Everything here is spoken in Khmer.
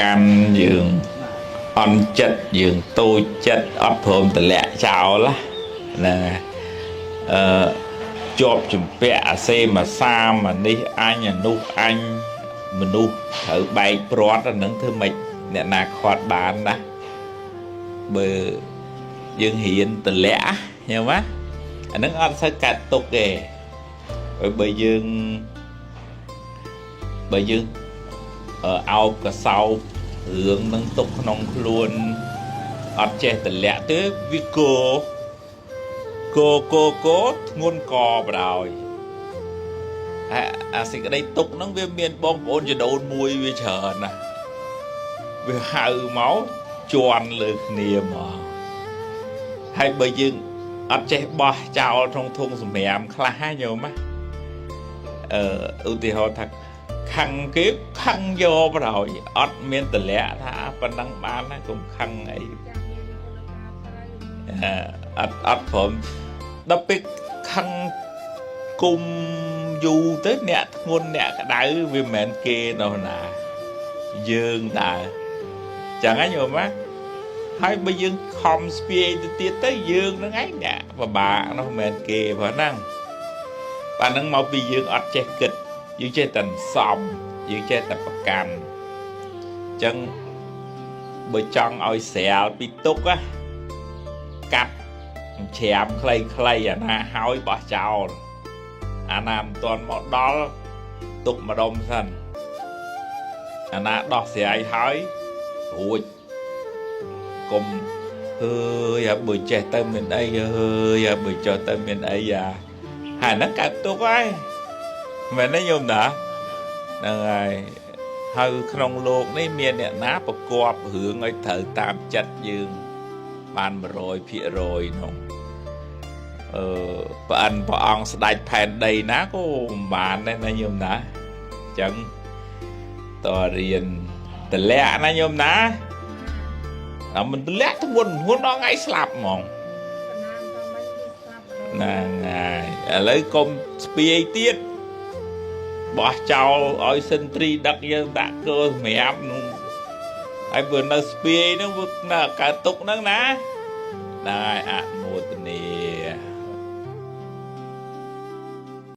កាន់យើងអន់ចិត្តយើងតូចចិត្តអត់ព្រមតម្លាក់ចោលណាអឺជាប់ជំពាក់អាសេមសាមអានេះអញអានោះអញមនុស្សត្រូវបែកព្រាត់អានឹងធ្វើម៉េចអ្នកណាខាត់បានណាបើយើងរៀនតម្លាក់ញ៉ឹងណាអានឹងអត់សូវកាត់ទុកទេបើយើងបើយើងអោបកសោបរឿងនឹងទុកក្នុងខ្លួនអត់ចេះតម្លាក់ទេវាគោគោគោគោធ្ងន់កបដ ாய் អាសេចក្តីទុកហ្នឹងវាមានបងប្អូនចដូនមួយវាច្រើនណាស់វាហៅមកជន់លើគ្នាមកហើយបើយើងអត់ចេះបោះចោលក្នុងធុងសម្រាមខ្លះញោមណាអឺឧទាហរណ៍ថាខឹងគេខឹងយកបដ ாய் អត់មានតម្លាក់ថាប៉ុណ្ណឹងបានណាកុំខឹងអីអត់អត់ព្រមដល់ពេលខឹងគុំយូរទៅអ្នកធ្ងន់អ្នកក្តៅវាមិនមែនគេនោះណាយើងតើចឹងហ៎ញោមណាហើយបើយើងខំស្ពាយទៅទៀតទៅយើងនឹងឯងអ្នកពិបាកនោះមិនមែនគេផងហ្នឹងបាទហ្នឹងមកពីយើងអត់ចេះគិតយើងចេះតែសំយើងចេះតែប្រកាន់អញ្ចឹងបើចង់ឲ្យស្រាលពីទុកណាកាត់ច្រាមខ្លីៗអាណាហើយបោះចោលអាណាមិនទាន់មកដល់ទុកម្ដុំសិនអាណាដោះស្រាយហើយរួចកុំអើយអាបើចេះទៅមានអីអើយអាបើចុះទៅមានអីអាហើយហ្នឹងកើតទុកហើយមែនទេញោមណាហ្នឹងហើយហើយក្នុងលោកនេះមានអ្នកណាប្រកបរឿងឲ្យត្រូវតាមចិត្តយើងបាន100%នោះអឺប្រអិនព្រះអង្គស្ដេចផែនដីណាក៏មិនបានដែរណាញោមណាអញ្ចឹងតរៀនតម្លាក់ណាញោមណាអាមិនតម្លាក់ធ្ងន់ធ្ងន់ដល់ថ្ងៃស្លាប់ហ្មងហ្នឹងហើយឥឡូវកុំស្ពាយទៀតបោះចោលឲ្យសិនត្រីដឹកយើងដាក់កើសម្រាប់នោះហើយបើនៅស្ពាយហ្នឹងវានៅកើតទុកហ្នឹងណាហ្នឹងហើយអនុមោទនា។